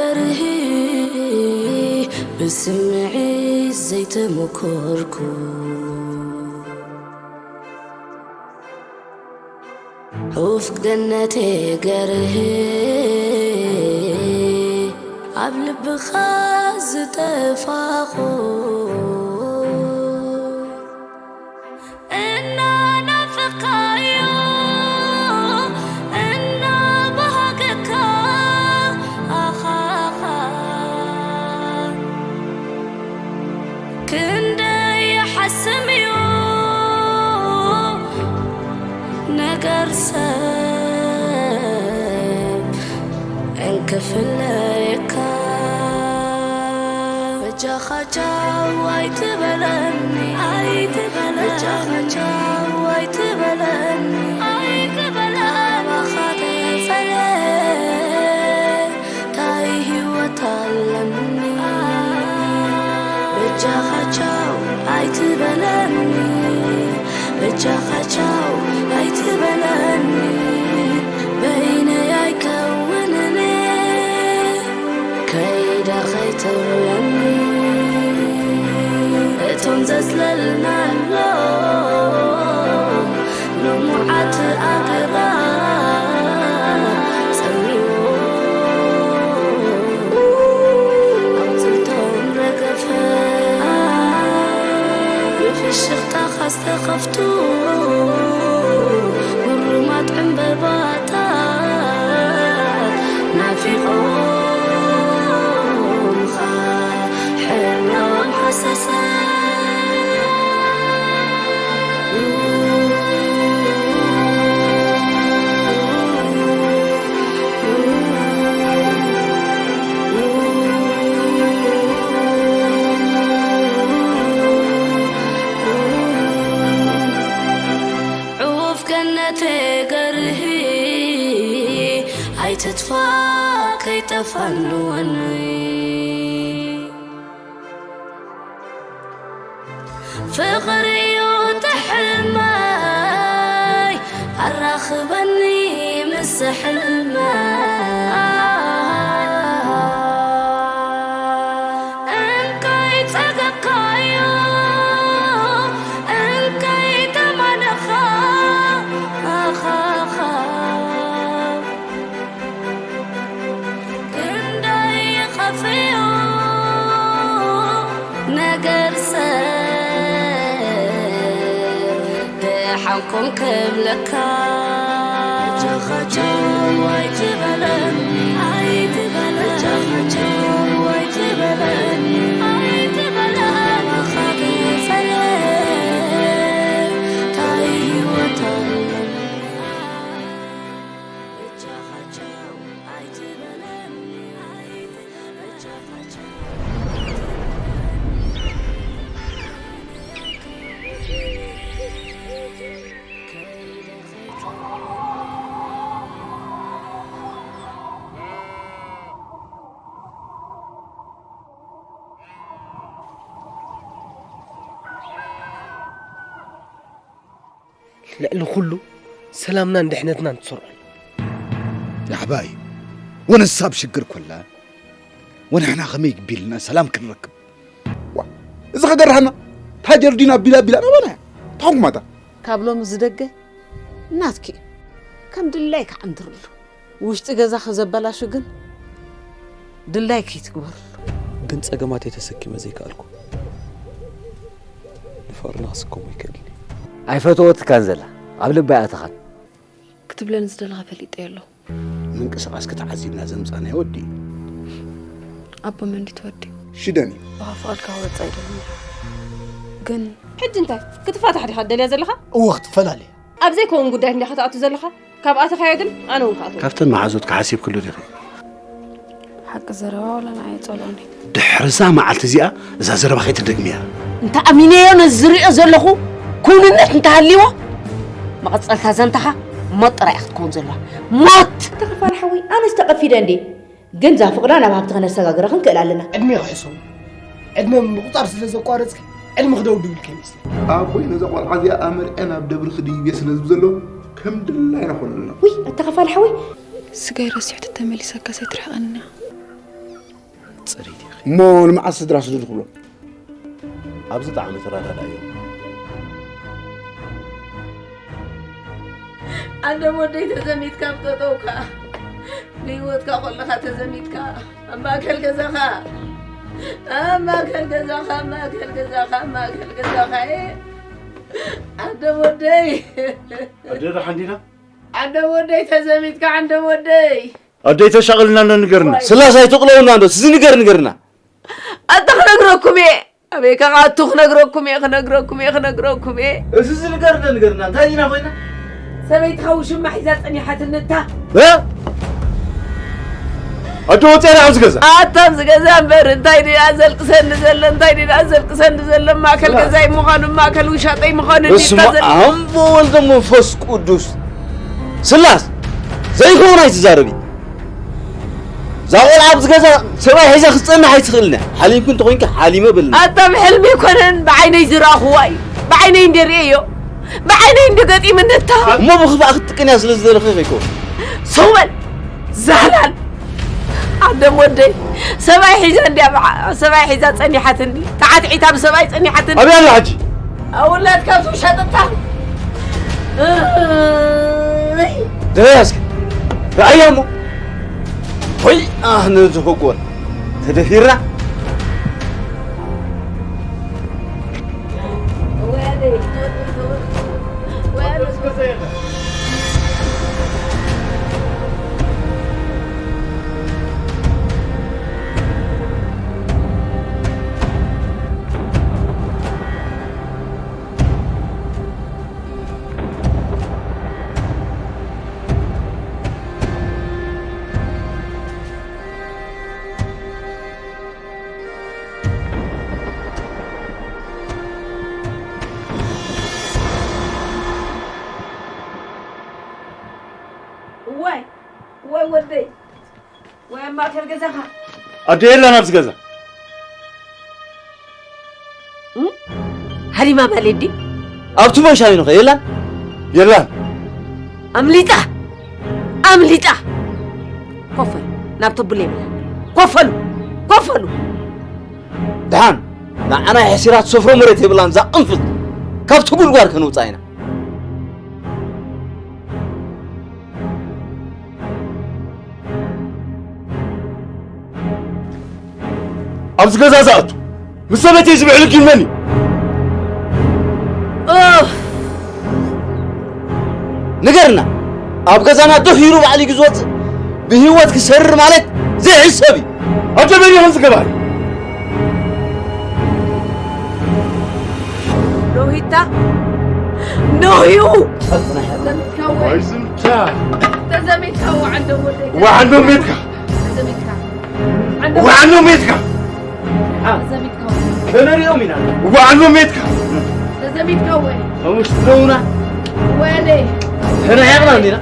ገርሂ ብስምዒት ዘይተመኮርኩ ዑፍ ገነቴ ገርሂ ኣብ ልብኻ ዝጠፋኹ እናናፈኻዮ እናባሃገካ ኣኻኻ ክንደይ ይሓስም እዩ ነገር ሰብ እንክፍለየካ በጃኻ ቻው ኣይትበለኒ ኣይትበለኒ በጃኻ ቻው ኣይትበለኒ ኣይትበለኒ ካባኻ ተፈለ ታይ ህይወት ኣለኒ በጃኻ ቻው ኣይትበለኒ በጃኻ ቻው ኣይትበለኒ በይነይ ኣይከውንን ከይዳ ከይትብለኒ እቶም ዘጽለልናሎ ልሙዓት ኣግራብ ጸሚዎ ኣውጽእቶም ረገፈ ብፍሽኽታኻ ዝተኸፍቱ ግሩማት ዕምበባታት ናፊቖምኻ ሕብሮም ሃሰሰ ዑፍ ገነተ ገርሂ ኣይትጥፋ ከይጠፋ ንወኒ ፍቕሪ እዩ ትሕልመይ ኣራኽበኒ ምስ ሕልመይ እንካይ ጸገብካዮ እንካይ ተማነኻ ኣኻኻ ክንደይ ይኸፍዮ ነገር ሰብ ደሓንኩም ክብለካ ጃኻቸው ኣይትበለኒ ኣይትበለኒ ጃኻቸው ኣይትበለኒ ኣይትበለኒ ታይ ህይወት ኣለኒ ልዕሊ ኩሉ ሰላምናን ድሕነትናን ትሰርዑ። ያሕባይ ወንሳ ኣብ ሽግር ኮላ ወንሕና ከመይ ግቢልና ሰላም ክንረክብ ዋ እዚ ከገርሃና ታጀር ዲና ቢላ ቢላ ናባና ታኹም ማታ ካብ ሎሚ ዝደገ ናትኪ ከም ድላይ ክዓንድርሉ ውሽጢ ገዛኺ ዘበላሹ ግን ድላይኪ ትግበርሉ። ግን ጸገማተይ ተሰኪመ ዘይከኣልኩ ንፍቕርና ክስከሞ ኣይክእልን እየ። ኣይፈተወትካን ዘላ ኣብ ልባ ኣይኣተኻን። ክትብለኒ ዝደለኻ ፈሊጠዮ ኣለኹ። ምንቅስቓስኪ ተዓዚብና ዘምጻእናዮ ወዲ እዩ። ኣቦ መን ድዩ እቲ ወዲ? ሽደን እዩ። ብኻ ፍቓድካ ክወጽእ ኣይደልን እየ። ግን ሕጂ እንታይ ክትፋታሕ ዲኻ ትደልያ ዘለኻ? እወ ክትፈላለ እየ። ኣብ ዘይከውን ጉዳይ እንዲኻ ትኣቱ ዘለኻ። ካብ ኣተኻዮ ግን ኣነ እውን ክኣትዎ እየ። ካብተን መሓዙትኪ ሓሲብክሉ ዲኺ? ሓቂ ዘረባ ዋላ ንዓይ የጸልኦኒ። ድሕሪ እዛ መዓልቲ እዚኣ እዛ ዘረባ ከይትደግምያ። እንተ ኣሚነዮ ነዚ ዝሪኦ ዘለኹ ክውንነት እንተ ሃልይዎ መቐጸልታ ዛንታኻ ሞት ጥራይ እያ ክትከውን ዘለዋ። ሞት! ተኸፋል ሓወይ ኣነስ ተቐፊደ እንድየ። ግን እዛ ፍቕርና ናብ ሃብቲ ከነሰጋግራ ክንክእል ኣለና። ዕድሜ ክሕሰቡ ዕድመ ምቑጻር ስለ ዘቋረጽኪ ዕድመኺ ደው ድብል ከይመስለኪ። ኣቦይ ነዛ ቆልዓ እዚኣ ኣመርዕያ ናብ ደብርኺ ድይብያ ስለ ዝብል ዘሎ ከም ድላይና ኮነልና። ውይ ኣታ ኸፋል ሓወይ። ስጋይ ረሲዑ ተተመሊሰካስ ኣይትርሕቐኒ። ጽሪት ኢኺ። እሞ ንመዓስ ስድራ ስደዱ ክብሎም? ኣብዚ ጣዕሚ ተረዳዳእዮም። ኣደም ወደይ ተዘሚትካ ኣብ ጠጠውካ፣ ብህይወትካ ከለኻ ተዘሚትካ፣ ኣብ ማእከል ገዛኻ፣ ኣብ ማእከል ገዛኻ፣ ኣብ ማእከል ገዛኻ፣ ኣብ ማእከል ገዛኻ፣ እ፣ ኣደም ወደይ። ኣደ ደሓን ዲና? ኣደም ወደይ ተዘሚትካ፣ ኣደም ወደይ። ኣደይ ተሻቕልና እንዶ ንገርና። ስላስ ኣይትቕለውና እንዶ፣ እዚ ንገር ንገርና። ኣታ ክነግረኩም እየ። ኣበይ ከ ኣቱ ክነግረኩም እየ፣ ክነግረኩም እየ፣ ክነግረኩም እየ። እዚ ዝንገር እንዶ ንገርና፣ እንታይ ዲና ኮይና? ሰበይትኻ ውሽማ ሒዛ ጸኒሓትኒ እታ። እ? ኣደ ወፅያ ኣብዚ ገዛ። ኣታ ኣብዚ ገዛ እምበር እንታይ ዲና ዘልቅሰኒ ዘሎ፣ እንታይ ዲና ዘልቅሰኒ ዘሎ? ማእከል ስላስ። ገዛይ ምዃኑ፣ ማእከል ውሻጠይ ምዃኑ እንዲ እስማ እታ ዘል- ኣቦ ወልደ መንፈስ ቅዱስ። ስላስ፣ ዘይከውን ኣይትዛረቢ። እዛ ቆልዓ ኣብዚ ገዛ ሰብኣይ ሒዛ ክትጸንሕ ኣይትኽእልን እያ። ሓሊምኪ እንተኾይንኪ ሓሊመ በልኒ። ኣታ ብሕልሚ ኣይኮነን፣ ብዓይነይ ዝረኣኹዋ እዩ። ብዓይነይ እንደ ርእየዮ፣ ብዓይነይ እንደ ገጢመ ነታ። እሞ ብኽፋእ ክትጥቀንያ ስለ ዝደለኺ ከይኮን። ሰው በል፣ ዛህላል። ኣደም ወደይ፣ ሰብኣይ ሒዛ እንድያ፣ ብዓ-፣ ሰብኣይ ሒዛ ጸኒሓትኒ። ተዓትዒታ ብሰብኣይ ጸኒሓትኒ። ኣበይ ኣላ ሕጂ? ኣውላድ ካብ ትውሻጥታ። እይ። ደያስክ፣ ረኣያ እሞ። ወይ፣ ኣህ፣ ነዚ ህጎል ተደፊርና። እዋይ፣ እዋይ ወደይ፣ ወይ ኣብ ማእከል ገዛኻ። ኣደ የላን ኣብዚ ገዛ። እም? ሃሊማ ማለት ድዩ? ኣብቲ መሻይኑ ኸ የላን? የላን። ኣምሊጣ! ኣምሊጣ! ኮፍ በል፣ ናብ ተቡለ ይብላ። ኮፍ በሉ! ኮፍ በሉ! ደሓን፣ ንዓና የሕሲራ ትሰፍሮ መሬት የብላን፣ እዛ ቅንፍት። ካብቲ ጉድጓድ ከነውፅኣ ኢና። ኣብዚ ገዛ ዝኣቱ፣ ምስ ሰበይተይ ዝብዕል ግን መን እዩ? ኡፍ! ንገርና፣ ኣብ ገዛና ደኺሩ ባዕሉ እዩ ዝወፅእ፣ ብህይወት ክሰርር ማለት ዘይሕሰብ እዩ። ኣደ መን እዩ ከምዚ ገባሪ? ኖሂታ፣ ኖሂኡ! ተዘሚትካ ወይ? ዋይ ዝምታ። ተዘሚትካ ወይ ዓንዶ ወደይ? ዋዓንዶ ሜትካ። ተዘሚትካ። ዓንዶ ወዓንዶ ሜትካ። ተዘሚትካ ወይ? ከነሪኦም ኢና። ዋዓንዶ ሜትካ። ተዘሚትካ ወይ? ኣሙሽ ነውና። ወደ። ተናያቕና እንዲና።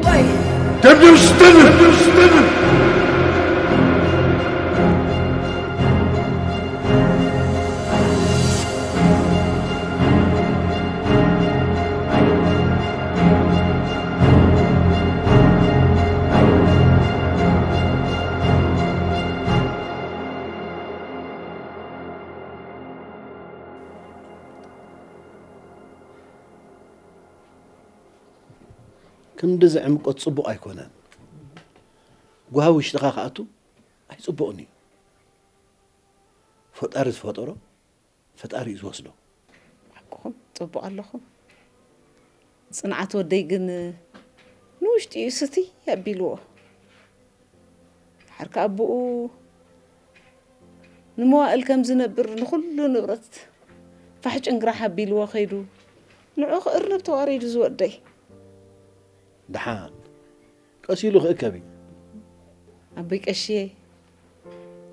ወይ። ደብደብ ስትብል፣ ደብደብ ስትብል። ክንድዚ ዕምቆት ጽቡቕ ኣይኮነን። ጓሂ ውሽጥኻ ክኣቱ ኣይጽቡቕን እዩ። ፈጣሪ ዝፈጠሮ፣ ፈጣሪ እዩ ዝወስዶ። ሓቅኹም፣ ጽቡቕ ኣለኹም። ጽንዓት ወደይ ግን ንውሽጢ እዩ ስትይ ኣቢልዎ። ድሓር ከኣ ኣቦኡ ንመዋእል ከም ዝነብር ንኹሉ ንብረት ፋሕ ጭንግራሕ ኣቢልዎ ከይዱ። ንዑ ከ እርንብ ተዋሪዱ ዝወደይ። ደሓን ቀስ ኢሉ ክእከብ እዩ። ኣቦይ ቀሽየ፣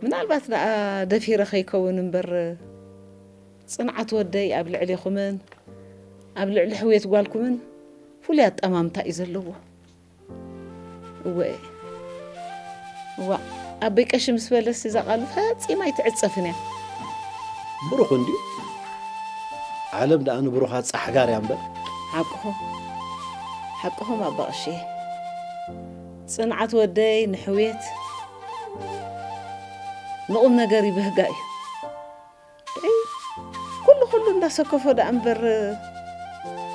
ምናልባት ደኣ ደፊረ ከይከውን እምበር፣ ጽንዓት ወደይ ኣብ ልዕሌኹምን ኣብ ልዕሊ ሕውየት ጓልኩምን ፍሉይ ኣጠማምታ እዩ ዘለዎ። እወ፣ እዋ፣ ኣቦይ ቀሺ ምስ በለስ እዛ ቃሉ ፈጺማ ኣይትዕጸፍን እያ። ብሩኽ እንድዩ። ዓለም ደኣ ንብሩኻት ጻሕጋር እያ እምበር። ሓቅኹም፣ ሓቅኹም ኣባ ቀሺ። ጽንዓት ወደይ ንሕውየት ንቑም ነገር ይብህጋ እዩ። ደይ፣ ኩሉ ኩሉ እንዳሰከፎ ደኣ እምበር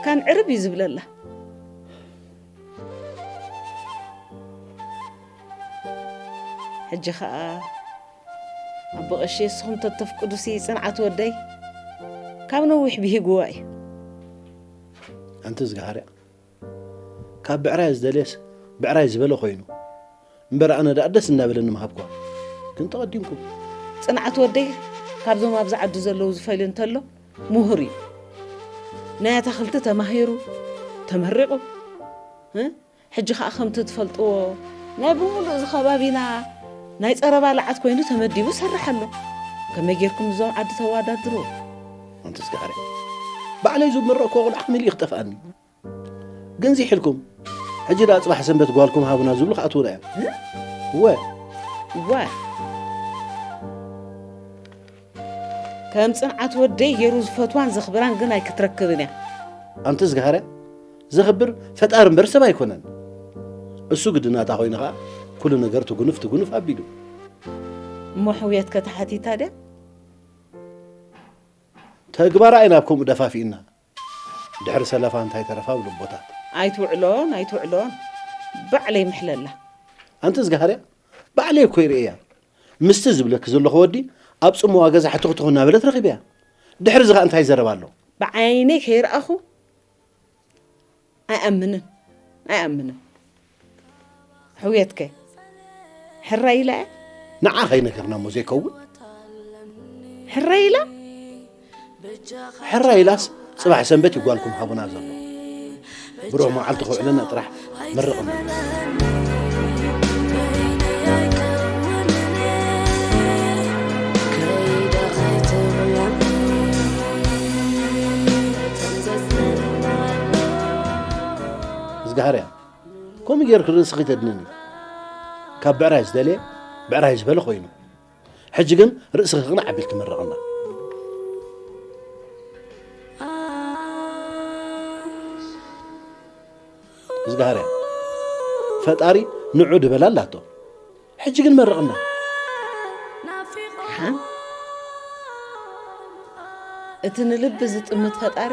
ካን ዕርብ እዩ ዝብለላ። ሕጂ ኸኣ ኣቦ ቀሺ፣ ንስኹም ተተፍቅዱሲ ጽንዓት ወደይ ካብ ነዊሕ ብሂግዋ እዩ። ኣንቲ ዝገሃርያ፣ ካብ ብዕራይ ዝደልየስ ብዕራይ ዝበለ ኮይኑ። እምበር ኣነ ደኣ ደስ እናበለኒ ምሃብኳ። ግን ተቐዲምኩም። ጽንዓት ወደይ ካብዞም ኣብዚ ዓዲ ዘለዉ ዝፈልዮ እንተሎ ምሁር እዩ። ናይ ኣታኽልቲ ተማሂሩ፣ ተመሪቑ፣ እ? ሕጂ ኸኣ ከምቲ ትፈልጥዎ ናይ ብምሉእ እዚ ከባቢና ናይ ጸረ ባልዓት ኮይኑ ተመዲቡ ይሰርሕ ኣሎ። ከመይ ጌርኩም እዞም ዓዲ ተወዳድርዎ? ኣንቲ ዝገሃርያ፣ ባዕለይ ዝመረቕኩ ቆልዓ መሊኡ ክጠፍኣኒ። ግን ዚሒልኩም፣ ሕጂ ደኣ ጽባሕ ሰንበት ጓልኩም ሃቡና ዝብሉ ክኣትዉና እዮም። እወ። እወ። ከም ጽንዓት ወደይ ገይሩ ዝፈትዋን ዘኽብራን ግን ኣይክትረክብን እያ። ኣንቲ ዝገሃርያ፣ ዘኽብር ፈጣሪ እምበር ሰብ ኣይኮነን። እሱ ግዲ ናታ ኮይኑ ኸኣ ኩሉ ነገር ትጉንፍ ትጉንፍ ኣቢሉ። እሞ ሕውየት ከተሓቲታ ድያ? ተግባራ ኢና ኣብ ከምኡ ደፋፊእና። ድሕሪ ሰለፋ እንታይ ተረፋ ብልቦታት። ኣይትውዕሎን ኣይትውዕሎን፣ ባዕለይ ምሕለላ። ኣንቲ ዝገሃርያ፣ ባዕለይ እኮ ይርእያ። ምስቲ ዝብለኪ ዘለኹ ወዲ ኣብ ጽምዋ ገዛ ሕትኽትኽ እናበለት ረኺበያ። ድሕሪ እዚ ኸኣ እንታይ ዘረባ ኣሎ? ብዓይነይ ከይረኣኹ ኣይኣምንን፣ ኣይኣምንን። ሕውየትከ ሕራይ ኢላ እያ? ንዓ ከይነገርና እሞ ዘይከውን? ሕራይ ኢላ? ሕራይ ኢላስ ጽባሕ ሰንበት እዩ ጓልኩም ሃቡና ዘሎ። ብሩህ መዓልቲ ከውዕለና ጥራሕ መርቕና። ዝገሃርያ፣ ከምኡ ጌርኪ ርእስኺ ተድንኒ። ካብ ብዕራይ ዝደልየ ብዕራይ ዝበለ ኮይኑ። ሕጂ ግን ርእስኺ ቅንዕ ኣቢልኪ መርቕና። ዝገሃርያ፣ ፈጣሪ ንዑ ድበላ ኣላቶ። ሕጂ ግን መርቕና። ሓ? እቲ ንልቢ ዝጥምት ፈጣሪ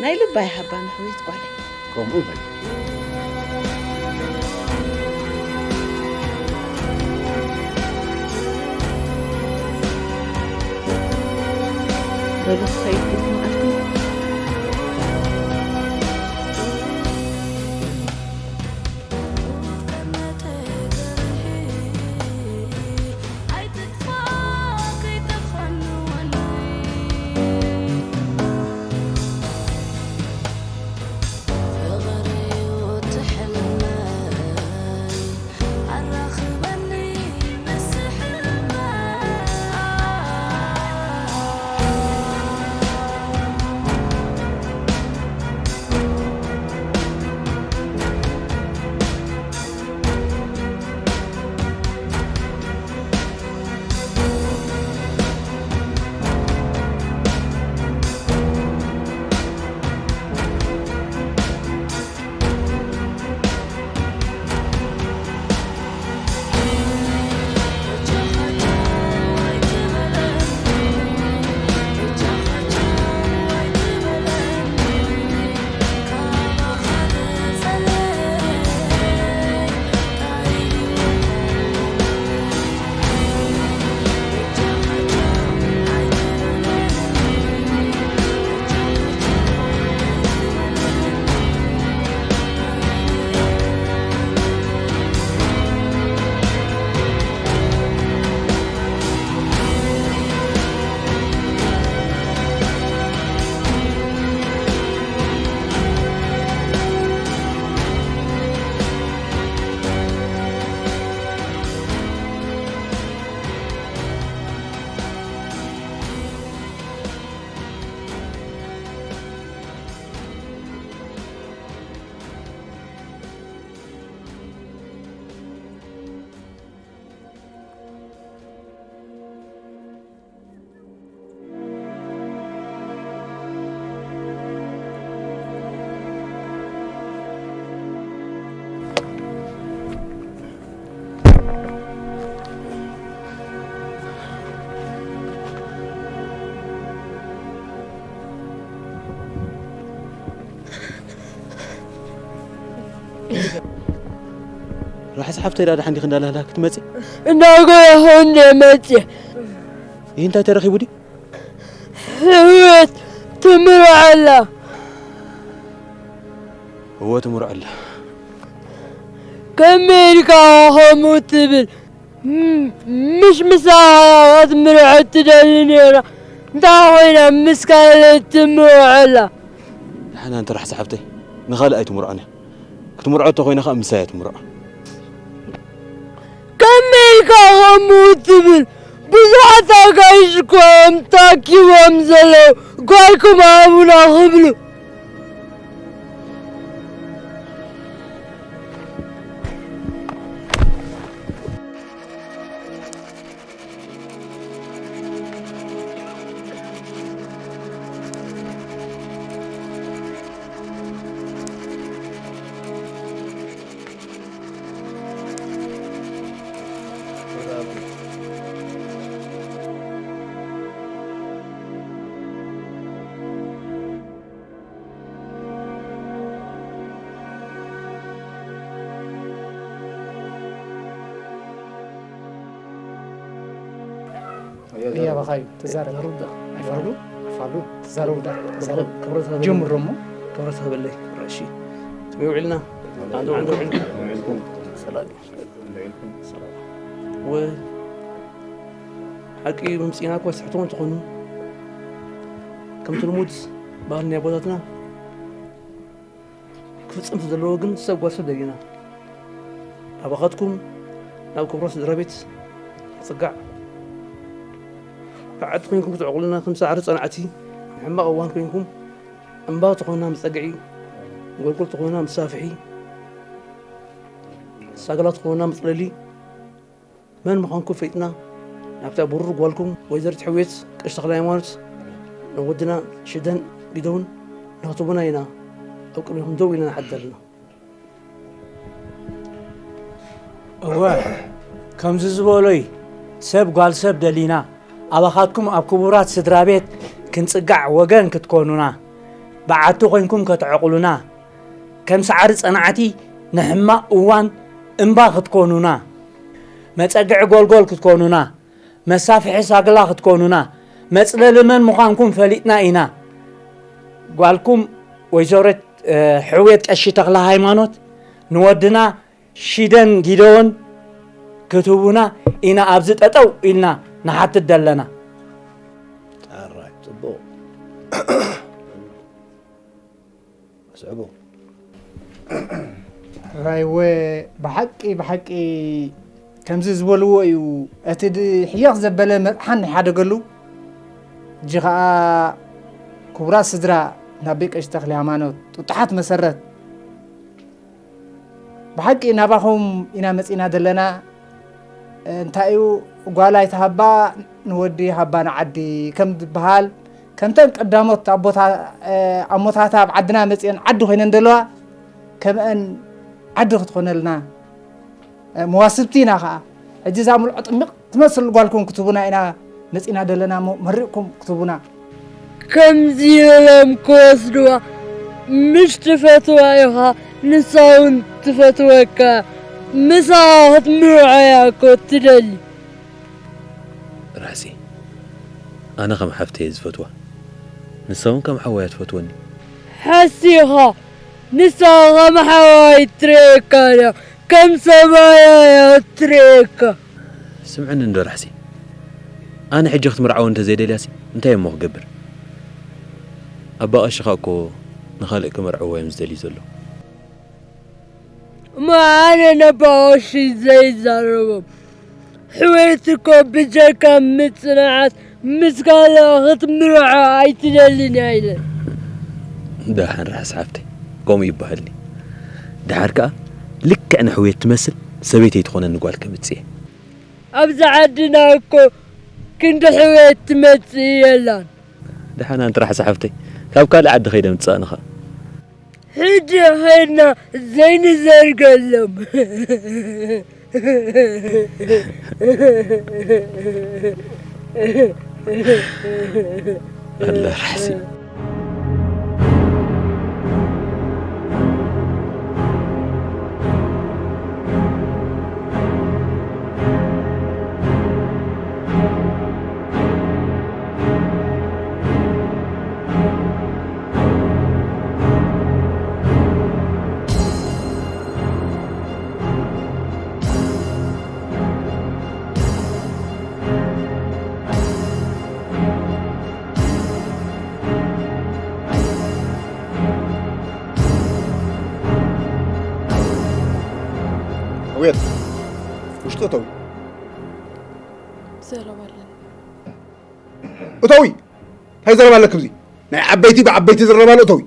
ናይ ልባ ይሃባ ንሕውየት ጓለይ። ከምኡ በል። በሉ ክኸይድ ብሩኽ መዓልቲ። ራሕሲ ሓፍተይ ዳኣ ደሓን ዲኺ እንዳላህላህ ክትመጺ? እንዳጎየኹ እንደ መጺ። ይህ እንታይ ተረኺቡ ድዩ? ሕውየት ትምርዖ ኣላ። እወ ትምርዖ ኣላ። ከመይ ኢልካ ከምኡ ትብል? ም- ምሽ ምሳኻ ክትምርዖ ትደሊ ነይራ። እንታይ ኮይና ምስ ካልእ ትምርዖ ኣላ? ደሓን ኣንቲ ራሕሲ ሓፍተይ፣ ንኻልእ ኣይትምርዖን እያ። ክትምርዖ እተኾይና ኸኣ ምሳይ እያ ትምርዖ። ከመይ ኢልካ ከምኡ ትብል? ብዙሓት ኣጋይሽ እኮ እዮም ተኣኪቦም ዘለዉ፣ ጓልኩም ሃቡና ክብሉ። እያ በኻዩ ተዛረብ። ኣይፋሉ። ኣይፋሉ። ተዛረቡ ዳ ተዛረብ። ክብረት ሃበለይ። ጀምሮ እሞ። ክብረት ሃበለይ። እሺ። ትሜ ውዕልና። ኣንተ ውዕልና። ሰላም። ሰላም። ወ ሓቂ ምምፂና እኮ ስሕቶም እንትኾኑ ከምቲ ልሙድ ባህልና ኣቦታትና ክፍጸም ዘለዎ ግን ሰብ ጓል ሰብ ደሊና ኣባኻትኩም ናብ ክብሮ ስድራ ቤት ክጽጋዕ ብዓዲ ኮይንኩም ክትዕቑልና ከም ሳዕሪ ጸናዕቲ ንሕማቕ እዋን ኮይንኩም እምባ ትኾኑና መጸግዒ ጎልጎል ትኾኑና መሳፍሒ ሳግላ ትኾኑና መጽለሊ መን ምዃንኩም ፈሊጥና ናብታ ብሩር ጓልኩም ወይዘሪት ሕውየት ቀሺ ተኽለ ሃይማኖት ንወድና ሽደን ጊደውን ንክትቡና ኢና ኣብ ቅድሚኹም ደው ኢልና ንሓድር ኣለና። እወ ከምዚ ዝበሎይ ሰብ ጓል ሰብ ደሊና ኣባኻትኩም ኣብ ክቡራት ስድራ ቤት ክንጽጋዕ ወገን ክትኮኑና ብዓቲ ኮይንኩም ከተዕቑሉና ከም ሳዕሪ ጸናዕቲ ንሕማቕ እዋን እምባ ክትኮኑና፣ መጸግዒ ጎልጎል ክትኮኑና፣ መሳፍሒ ሳግላ ክትኮኑና፣ መጽለሊ መን ምዃንኩም ፈሊጥና ኢና። ጓልኩም ወይዘሮ ሕውየት ቀሺ ተኽለ ሃይማኖት ንወድና ሽደን ጊደዎን ክትህቡና ኢና ኣብዚ ጠጠው ኢልና ንሓትት ዘለና። ኣራይ ጽቡቕ። ኣስዕቦ። ራይወ ብሓቂ ብሓቂ ከምዚ ዝበልዎ እዩ። እቲ ድ- ሕየኽ ዘበለ መጥሓን ይሓደገሉ። እጂ ኸኣ ክቡራት ስድራ ናብ ቤት ቀሺ ተኽለ ሃይማኖት ጥጡሓት መሰረት ብሓቂ ናባኹም ኢና መጺና ዘለና። እንታይ እዩ ጓል ኣይትሃባ ንወዲ ሃባ ንዓዲ ከም ዝበሃል ከምተን ቀዳሞት ኣቦታ ኣሞታታ ኣብ ዓድና መጺአን ዓዲ ኮይነን ዘለዋ ከምአን ዓዲ ክትኾነልና መዋስብቲ ኢና ኸዓ ሕጂ እዛ ምልዖ ጥሚቕ ትመስል ጓልኩም ክትቡና ኢና መጺና ዘለና እሞ መሪቕኩም ክትቡና ከምዚ ኢሎም ክወስድዋ ምሽ ትፈትዋ ኢኻ ንሳ እውን ትፈትወካ ምሳኻ ክትምርዖ እያ እኮ ትደሊ ራሕሲ ኣነ ከም ሓፍቲ እየ ዝፈትዋ ንሳ እውን ከም ሓወያ ትፈትወኒ ሓሲኻ ንሳ ከም ሓዋይ ትርእየካ እያ ከም ሰብኣያ እያ ትርእየካ ስምዕኒ እንዶ ራሕሲ ኣነ ሕጂ ክትምርዓወ እንተዘይደልያሲ እንታይ እሞ ክገብር ኣባ ቀሽኻ እኮ ንኻልእ ክመርዕዎ እዮም ዝደልዩ ዘሎ እሞ ኣነ ነባ ቀሺ ዘይዛረቦም ሕወየት እኮ ብጀካ ምጽንዓት ምስ ካልእ ክትምርዖ ኣይትደልን እያ ኢለ። ደሓን ርሓስ ሓፍተይ፣ ከምኡ ይበሃል ድዩ? ደሓር ከኣ ልክዕ ንሕውየት ትመስል ሰበይተይ ትኾነኒ ጓል ከምጽእ እየ። ኣብዛ ዓድና እኮ ክንዲ ሕውየት ትመጽእ የላን። ደሓን ኣንቲ ርሓስ ሓፍተይ፣ ካብ ካልእ ዓዲ ከይደ ምጽኣኒ ኸኣ። ሕጂ ኸይድና ዘይንዘርገሎም። ኣላ ራሕሲ። ቤት ውሽጢ እተዊ። ዘረባ ኣለኒ። እተዊ። እንታይ ዘረባ ኣለኪ? ኣብዚ ናይ ዓበይቲ ብዓበይቲ ዝረባ ኣሎ። እተዊ።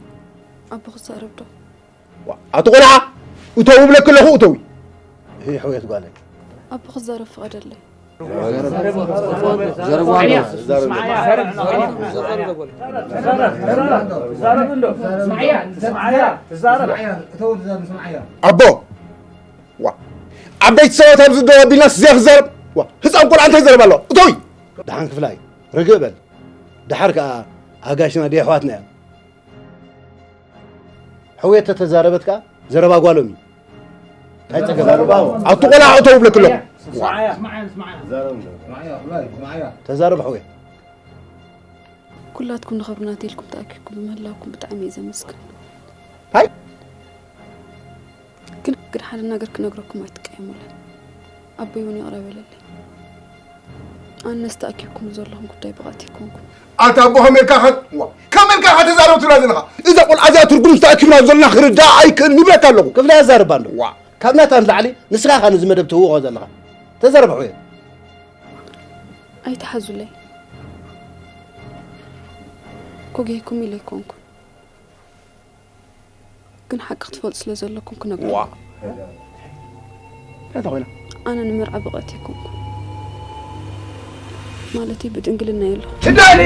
ኣቦ ክዛረብ ዶ? ዋ፣ ኣቲ ቆልዓ፣ እተዊ እብለኪ ኣለኹ። እተዊ። እህ፣ ሕውየት ጓለይ። ኣቦ ክዛረብ ፍቐደለይ። ኣቦ፣ ዋ፣ ዓበይቲ ሰባት ኣብዚ ደው ኣቢልና ስዚያ ክዛረብ። ዋ፣ ህፃን ቆልዓ እንታይ ዘረባ ኣለዋ? እተዊ። ደሓን ክፍላይ፣ ርግእ በል። ደሓር ከኣ ኣጋሽና ድየ ኣሕዋትና እዮም። ሕውየት ተተዛረበት ከኣ ዘረባ ጓሎም እዩ። እንታይ ጸገም ኣለዎ? ኣቲ ቆልዓ እተው እብለኪ ኣለኹ። ተዛረብ ሕውየት። ኩላትኩም ንኽብሪ ናተይ ኢልኩም ተኣኪብኩም ብምህላውኩም ብጣዕሚ እየ ዘመስግን። እንታይ? ግን፣ ግን ሓደ ነገር ክነግረኩም ኣይትቀየሙለይ። ኣቦይ እውን ይቕረ በለለይ። ኣነስ ተኣኪብኩም ዘለኹም ጉዳይ ብቕዕቲ ኣይኮንኩን። ኣታ ኣቦ ከመልካ ከ-፣ ዋ፣ ከመልካ ከ ተዛረብ ትብላ ዘለኻ? እዛ ቆልዓ እዚኣ ትርጉም ዝተኣኪብና ዘለና ክርዳኣ ኣይክእልን ይብለካ ኣለኹ። ክፍለ ኣዛርባ ኣሎ። ዋ። ካብ ናታ ንላዕሊ ንስኻ ኢኻ ነዚ መደብ ትህውቖ ዘለኻ። ተዛረብ ሕውየት። ኣይትሓዙለይ። ኮጌኩም ኢለ ኣይኮንኩን። ግን ሓቂ ክትፈልጡ ስለ ዘለኩም ክነግረኩም። ዋ። እንታይ ኮይና? ኣነ ንመርዓ ብቕዕቲ ኣይኮንኩን። ማለተይ ብድንግልና የለኹ። ትዳሊ!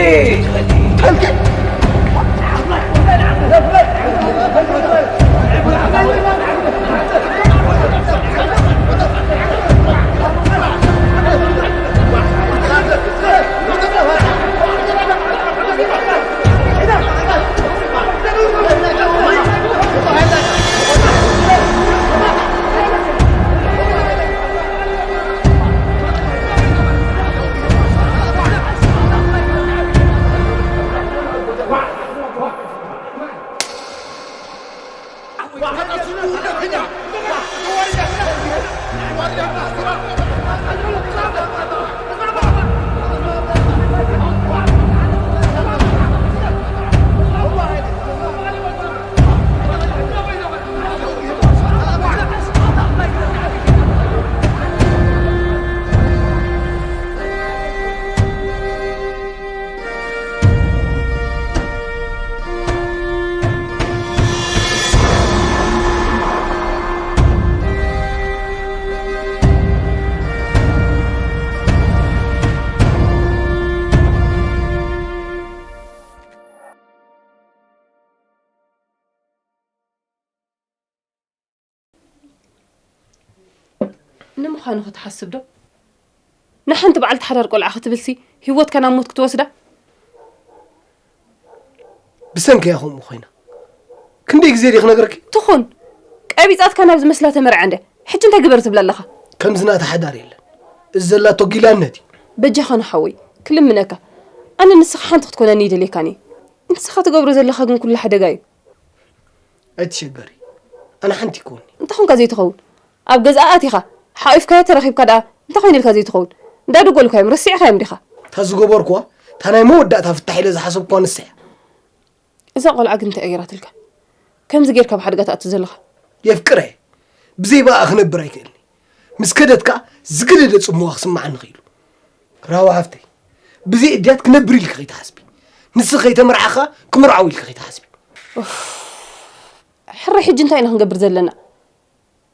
ንምዃኑ ክትሓስብ ዶ? ንሓንቲ በዓልቲ ሓዳር ቆልዓ ክትብልሲ ህይወትካ ናብ ሞት ክትወስዳ? ብሰንኪ እያ ከምኡ ኮይና። ክንደይ ግዜ ድየ ክነግረኪ? ትኹን። ቀቢጻትካ ናብ ዝመስላ ተመርዓ እንደ። ሕጂ እንታይ ግበር ትብላ ኣለኻ? ከምዚ ናታ ሓዳር የለን። እዚ ዘላቶ ጊላነት እዩ። በጃኻ ንሓወይ፣ ክልምነካ። ኣነ ንስኻ ሓንቲ ክትኮነኒ ይደልየካን እየ። ንስኻ ትገብሮ ዘለኻ ግን ኩሉ ሓደጋ እዩ። ኣይትሸገሪ። ኣነ ሓንቲ ይኮኒ። እንታይ ኾንካ ዘይትኸውን? ኣብ ገዛኣ ኣቲኻ፣ ሓቒፍካዮ ተረኺብካ ደኣ እንታይ ኮይኑልካ ዘይትኸውን? እንዳደጎልካዮም፣ ረሲዕካዮም ዲኻ? እታ ዝገበርኩዋ፣ እታ ናይ መወዳእታ ፍታሕ ኢለ ዝሓሰብኩዋ ንሳ እያ። እዛ ቆልዓ ግን እንታይ እያ ገይራትልካ? ከምዚ ጌርካ ኣብ ሓደጋ ትኣቱ ዘለኻ? የፍቅረ። ብዘይ ብኣኣ ክነብር ኣይክእልኒ። ምስ ከደት ከኣ ዝገደደ ጽምዋ ክስምዓኒ ክኢሉ። ራዋ ሓፍተይ፣ ብዘይ እድያት ክነብር ኢልኪ ከይትሓስቢ። ንስኺ ከይተመርዓኻ ክምርዓው ኢልኪ ከይትሓስቢ። ኡፍ። ሕራይ ሕጂ እንታይ ኢና ክንገብር ዘለና?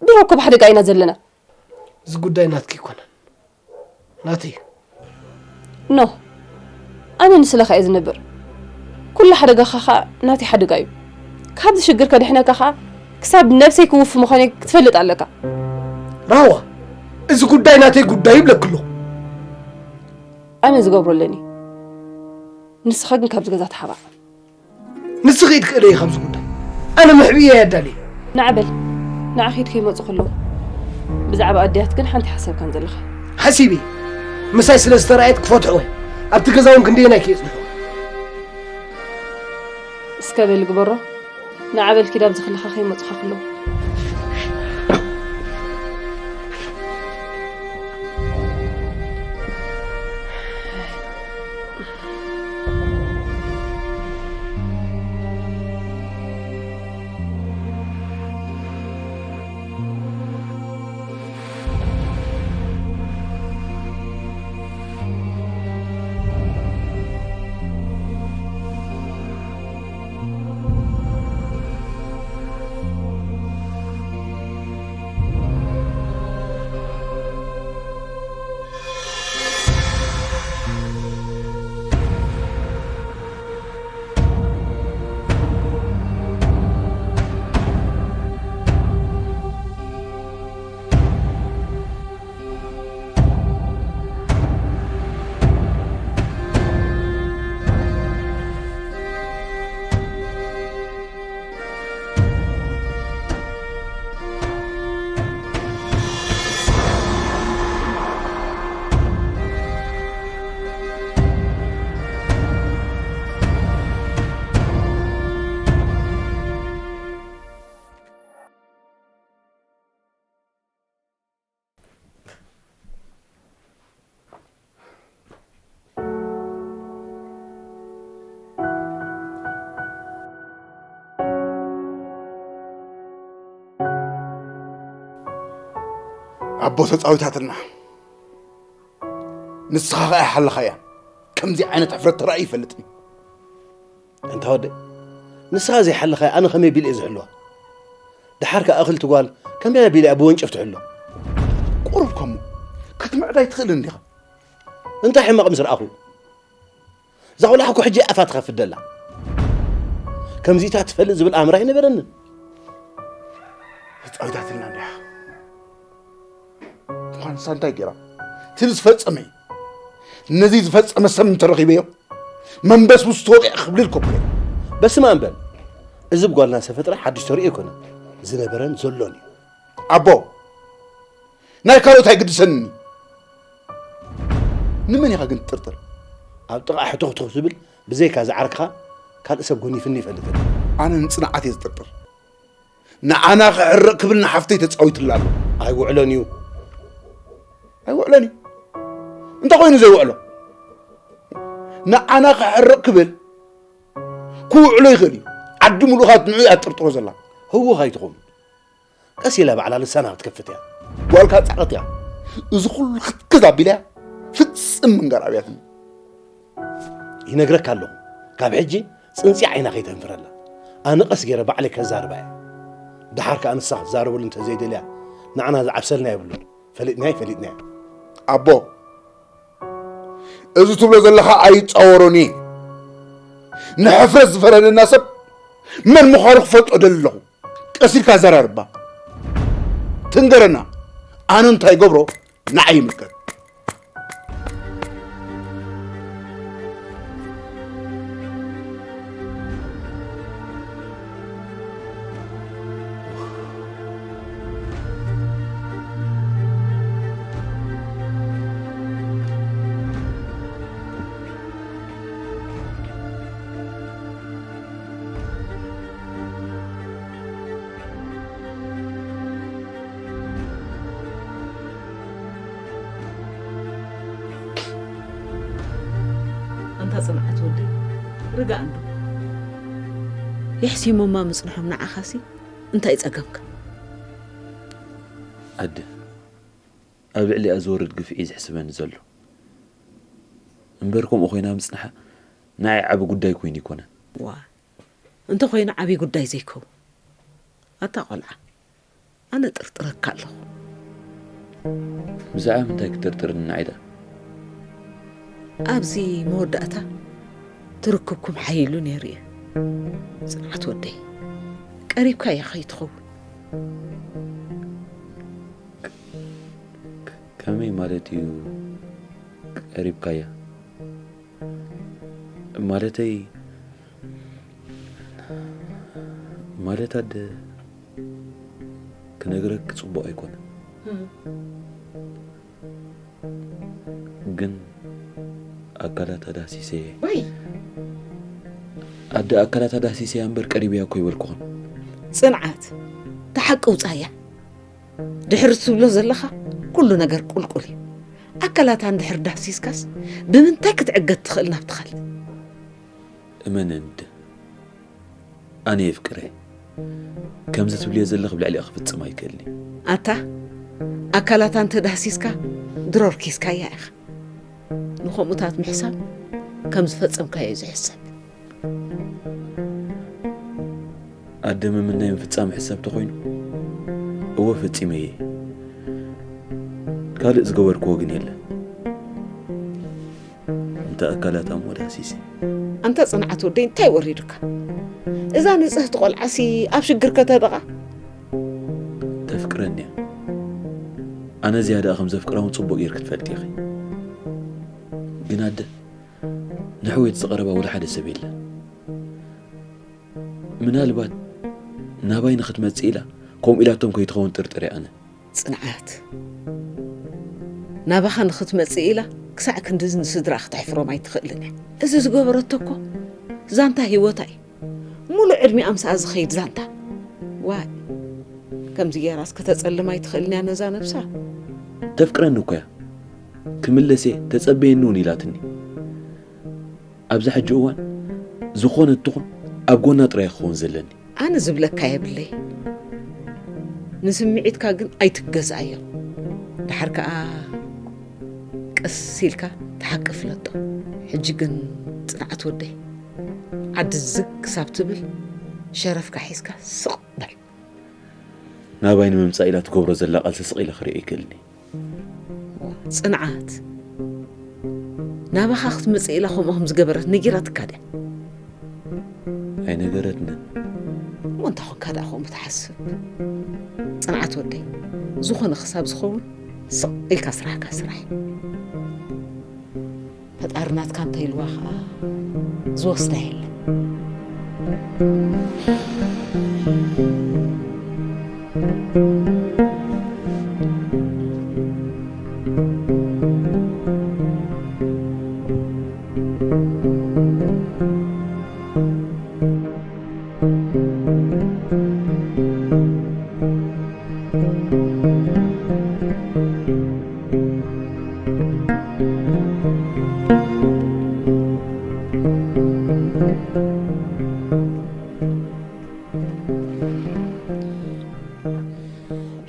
ድሮ እኮ ብሓደጋ ኢና ዘለና። እዚ ጉዳይ ናትኪ ኣይኮነን። ናተይ እዩ። ኖ። ኣነ ንስለኻ እየ ዝነብር። ኩሉ ሓደጋኻ ኸኣ ናተይ ሓደጋ እዩ። ካብዚ ሽግር ከድሕነካ ኸኣ ክሳብ ነብሰይ ክውፊ ምዃነይ ክትፈልጥ ኣለካ። ራህዋ፣ እዚ ጉዳይ ናተይ ጉዳይ ይብለኪ ኣለኹ። ኣነ ዝገብሮ ኣለኒ። ንስኻ ግን ካብዚ ገዛ ተሓባእ። ንስኺ ኢድ ክእለይ ካብዚ ጉዳይ። ኣነ መሕብኢ እየ ኣዳልየ። ንዓ በል፣ ንዓ ኺድ ከይመጹ ከለዉ። ብዛዕባ ኣድያት ግን ሓንቲ ሓሳብ ከም ዘለኻ። ሓሲበ። ምሳይ ስለ ዝተራእየት ክፈትሕወ። ኣብቲ ገዛ እውን ክንደየናይ ከየጽንሑ። እስከ በል ግበሮ። ንዓ በል ኪድ ኣብዚ ከለኻ ከይመጹኻ ከለዉ። ኣቦ ተጻዊታትና፣ ንስኻ ኸኣ ሓለኻያ። ከምዚ ዓይነት ሕፍረት ተራእዩ ይፈልጥን። እንታ ወደይ፣ ንስኻ ዘይሓለኻያ ኣነ ከመይ ቢለ እየ ዝሕልዋ? ደሓር ከኣ እኽልቲ ጓል ከመይ ኣቢለ እያ ብወንጨፍ ትሕሎ? ቁሩብ ከሞ ክትምዕዳ ኣይትኽእልን ዲኻ? እንታይ ሕማቕ ምስ ረኣኹ? እዛ ቆልዓ እኮ ሕጂ ኣፋ ትኸፍት ደላ። ከምዚታት ትፈልጥ ዝብል ኣእምሮ ኣይነበረንን። ተጻዊታትና እንዲያ። ምዃን ንሳ እንታይ ገይራ? እቲ ዝፈጸመ እዩ። ነዚ ዝፈጸመ ሰብ እንተረኺበዮ፣ መንበስብስ ተወቒዐ ክብልል ከብሎ። በስመ ኣብ በል። እዚ ብጓልና ዝተፈጥረ ሓድሽ ተርእዮ ኣይኮነን። ዝነበረን ዘሎን እዩ። ኣቦ፣ ናይ ካልኦት ኣይግድሰንን እዩ። ንመን ኢኻ ግን ትጥርጥር? ኣብ ጥቓ ሕቱኽቱኽ ዝብል ብዘይካ ዝዓርክኻ ካልእ ሰብ ጎኒፍኒ ይፈልጥን። ኣነ ንጽንዓት እየ ዝጥርጥር። ንዓና ክሕረቕ ክብል ንሓፍተይ ተጻዊትላ ኣሎ። ኣይውዕሎን እዩ። ኣይውዕሎን እዩ። እንታይ ኮይኑ ዘይውዕሎ? ንዓና ክሕረቕ ክብል ክውዕሎ ይኽእል እዩ። ዓዲ ምሉኻት ንዑ እያ ትጥርጥሮ ዘላ። ህውኽ ኣይትኹን። ቀስ ኢላ ባዕላ ልሳና ክትከፍት እያ። ጓልካ ጻዕቕት እያ። እዚ ኩሉ ክትክዝ ኣቢላ እያ። ፍጽም ምንጋር ኣብያትኒ። ይነግረካ ኣለኹ። ካብ ሕጂ ጽንጺ ዓይና ከይተንፍረላ። ኣነ ቀስ ገይረ ባዕለይ ከዛርባ እየ። ደሓር ከኣ ንሳ ክትዛረበሉ እንተዘይደልያ ንዓና ዝዓብሰልና የብሉን። ፈሊጥናዮ፣ ፈሊጥናዮ። ኣቦ፣ እዚ ትብሎ ዘለኻ ኣይጻወሮን እዩ። ንሕፍረት ዝፈረደና ሰብ መን ምዃኑ ክፈልጦ ደሊ ኣለኹ። ቀስ ኢልካ ኣዘራርባ። ትንገረና። ኣነ እንታይ ገብሮ ንዓይ ይምልከት። ኣንታ ጽንዓት ወደይ፣ ርጋእ እንዶ። የሕሲሞማ ምጽንሖም ንዓኻሲ እንታይ ጸገምካ? ኣደ፣ ኣብ ልዕሊኣ ዝወርድ ግፍዒ እዩ ዘሕስበኒ ዘሎ። እምበር ከምኡ ኮይና ምጽንሓ ንዓይ ዓቢ ጉዳይ ኮይኑ ኣይኮነን። ዋ፣ እንተ ኮይኑ ዓቢ ጉዳይ ዘይከውን። ኣታ ቆልዓ፣ ኣነ ጥርጥረካ ኣለኹ። ብዛዕባ ምንታይ ክጥርጥርኒ ንዓይ ደኣ? ኣብዚ መወዳእታ ትርክብኩም ሓይሉ ነይሩ እዩ። ጽንዓት ወደይ፣ ቀሪብካያ ከይትኸውን። ከመይ ማለት እዩ ቀሪብካያ? ማለተይ፣ ማለት ኣደ፣ ክነግረኪ ጽቡቕ ኣይኮነን። እም። ግን ኣካላታ ዳህሲሰየ። ወይ! ኣደ፣ ኣካላታ ዳህሲሰያ እምበር ቀሪበያ እኮ ኣይበልኩኹን። ጽንዓት፣ እቲ ሓቂ ውጻያ። ድሕሪ ትብሎ ዘለኻ ኩሉ ነገር ቁልቁል እዩ። ኣካላታ እንድሕር ዳህሲስካስ ብምንታይ ክትዕገት ትኽእል ናብቲ ካልእ? እመነኒ ኣደ፣ ኣነ የፍቅረ። ከምዚ ትብልዮ ዘለኺ ብልዕሊኣ ክፍጽም ኣይክእልን እየ። ኣታ፣ ኣካላታ እንተ ዳህሲስካ ድሮ ርኪስካያ ኢኻ። ንኸምኡታት ምሕሳብ ከም ዝፈጸምካዮ እዩ ዝሕሰብ። ኣደ፣ ምምናይ ምፍጻም ሕሳብ ተኾይኑ፣ እወ ፈጺመ እየ። ካልእ ዝገበርክዎ ግን የለን። እንተ ኣካላታ እሞ ዳህሲሰ። ኣንታ ጽንዓት ወደይ፣ እንታይ ወሪዱካ? እዛ ንጽህቲ ቆልዓሲ ኣብ ሽግር ከተደቓ? ተፍቅረኒ እያ። ኣነ ዝያዳኣ ከም ዘፍቅራ እውን ጽቡቕ ጌርኪ ትፈልጢ ኢኺ። ግን ኣደ፣ ንሕውየት ዝቐረባ ወላ ሓደ ሰብ የለን። ምናልባት ናባይ ንኽትመጽእ ኢላ ከምኡ ኢላቶም ከይትኸውን ጥርጥር እየ ኣነ። ጽንዓት፣ ናባኻ ንኽትመጽእ ኢላ ክሳዕ ክንድዚ ንስድራ ክተሕፍሮም ኣይትኽእልን እያ። እዚ ዝገበረቶ እኮ ዛንታ ህይወታ እዩ። ሙሉእ ዕድሚኣ ምስኣ ዝኸይድ ዛንታ። ዋይ፣ ከምዚ ጌራስ ከተጸልም ኣይትኽእልን እያ ነዛ ነብሳ። ተፍቅረኒ እኮ እያ። ክምለስ እየ፣ ተጸበየኒ እውን ኢላትኒ። ኣብዚ ሕጂ እዋን ዝኾነት ትኹን ኣብ ጎና ጥራይ ክኸውን ዘለኒ። ኣነ ዝብለካ የብለይ። ንስምዒትካ ግን ኣይትገዝኣዮ። ደሓር ከኣ ቀስ ኢልካ ተሓቂ ፍለጦ። ሕጂ ግን ጽንዓት ወደይ፣ ዓዲ ዝግ ክሳብ ትብል ሸረፍካ ሒዝካ ስቕ በል። ናባይ ንምምጻእ ኢላ ትገብሮ ዘላ ቃልሲ ስቕ ኢለ ክርእዮ ኣይክእልን እየ። ጽንዓት፣ ናባኻ ክትመጽእ ኢላ ከምኡ ከም ዝገበረት ነጊራትካ ድያ? ኣይነገረትንን። እሞ እንታይ ኾንካ ደኣ ከምኡ ትሓስብ? ጽንዓት ወደይ፣ ዝኾነ ክሳብ ዝኸውን ስቕ ኢልካ ስራሕካ ስራሕ። ፈጣሪ ናትካ እንተ ኢልዋ ኸኣ ዝወስዳ የለን።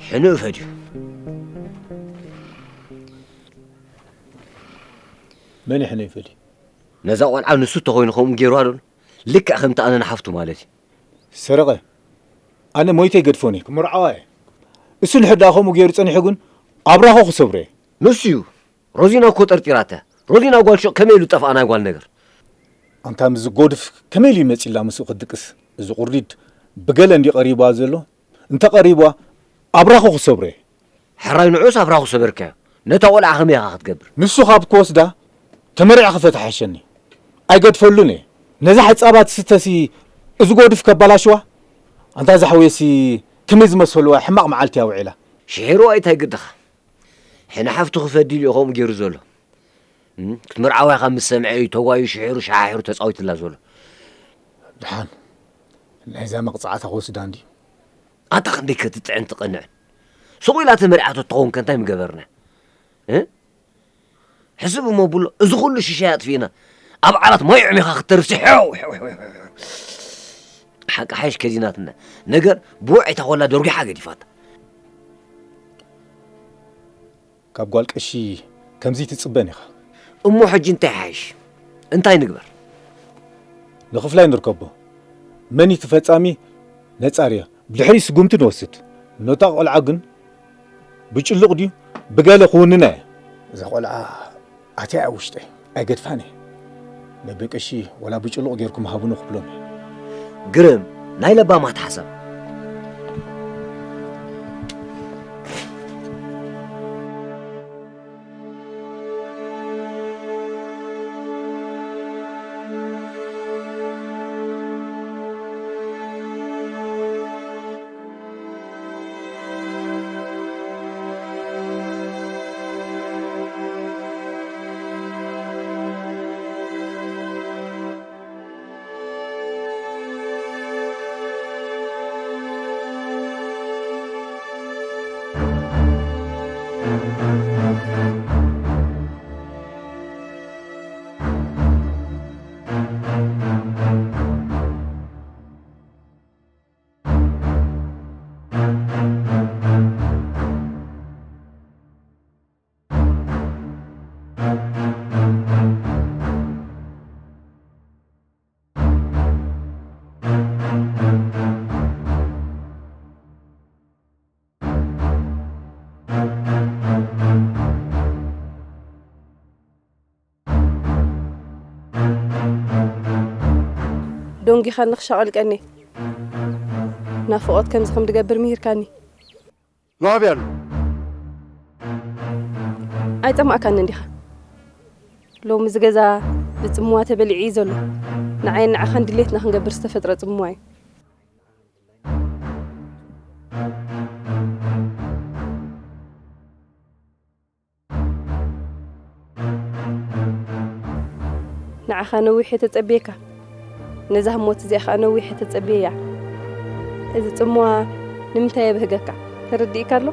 ሕንኡ ፈድዩ። መን እዩ ሕንኡ ፈድዩ? ነዛ ቆልዓ ንሱ ተኾይኑ ከምኡ ገይርዋ ዶ? ልክዕ ከምቲ ኣነ ንሓፍቱ ማለት እዩ። ሰረቐ፣ ኣነ ሞይተ ይገድፎን እየ፣ ክምርዓዋ እየ። እሱ እንድሕር ደኣ ከምኡ ገይሩ ጸኒሑ ግን ኣብራኹ ክሰብሮ እየ። ንሱ እዩ። ሮዚና እኮ ጠርጢራታ። ሮዚና ጓል ሹቕ ከመይ ኢሉ ጠፍኣ ናይ ጓል ነገር? ኣንታ ምስዚ ጎድፍ ከመይ ኢሉ ይመጽእ ኢላ ምስኡ ክትድቅስ? እዚ ቁርዲድ ብገለ እንድዩ ቀሪብዋ ዘሎ። እንተ ቀሪብዋ ኣብራኹ ክሰብሮ እየ። ሕራይ ንዑስ ኣብራኹ ሰበርካዮ። ነታ ቆልዓ ከመይ ኢኻ ክትገብር? ንሱ ካብ ክወስዳ ተመሪዐ ክፈታ ሓሸኒ። ኣይገድፈሉን እየ። ነዛ ሕጻባ ትስተሲ እዚ ጎድፍ ከባላሽዋ? ኣንታ እዛ ሓውየሲ ከመይ ዝመሰልዋ ሕማቕ መዓልቲ እያ ውዒላ። ሽሒርዋ እንታይ ግድኻ? ሕነ ሓፍቱ ክፈዲ ኢሉ እዩ ከምኡ ገይሩ ዘሎ። እም፣ ክትምርዓዋ ኢኻ ምስ ሰምዐ እዩ ተጓዩ ሽሒሩ ሸሓሒሩ ተጻዊትላ ዘሎ። ደሓን ናይዛ መቕጻዕታ ክወስዳ እንድዩ። ኣታ ክንደይ ከ ትጥዕን ትቐንዕን? ስቕ ኢላ ተመርዓቶ ትኸውን ከ እንታይ ምገበርና? እ? ሕስብ እሞ ብሎ፣ እዚ ኩሉ ሽሻይ ኣጥፊእና፣ ኣብ ዓራት ማይ ዑሚኻ ክትተርፍሲ፣ ሄው፣ ሄው፣ ሄው፣ ሄው፣ ሄው። ሓቂ ሓይሽ ከዚናትና። ነገር ብውዕ እታ ኮላ ደርጒሓ ገዲፋታ። ካብ ጓል ቀሺ ከምዚ ትጽበን ኢኻ። እሞ ሕጂ እንታይ ሓይሽ? እንታይ ንግበር? ንኽፍላይ ንርከቦ። መን እዩ እቲ ፈጻሚ? ነጻርዮ። ብድሕሪ ስጉምቲ ንወስድ። ነታ ቆልዓ ግን ብጭሉቕ ድዩ ብገለ ክውንና እየ። እዛ ቆልዓ ኣትያ ኣብ ውሽጠይ ኣይገድፋን እየ። ነቢ ቀሺ ወላ ብጭሉቕ ጌርኩም ሃቡኒ ክብሎም እየ። ግርም፣ ናይ ለባማት ሓሳብ። ዶንጊኻ ንኽሻቐል ቀኒ። ናፍቖት ከምዚ ከም ድገብር ምሂርካኒ። ንኣበይ ኣሎ? ኣይጸማእካኒ እንዲኻ። ሎሚ እዚ ገዛ ብጽምዋ ተበሊዑ እዩ ዘሎ። ንዓይን ንዓኻን ድሌትና ክንገብር ዝተፈጥረ ጽምዋ እዩ። ንዓኻ ነዊሕ እየ ተጸብየካ። ነዛ ህሞት እዚኣ ኸኣ ነዊሕ እየ ተጸብየያ። እዚ ጽምዋ ንምንታይ የብህገካ? ተረዲእካ ኣሎ?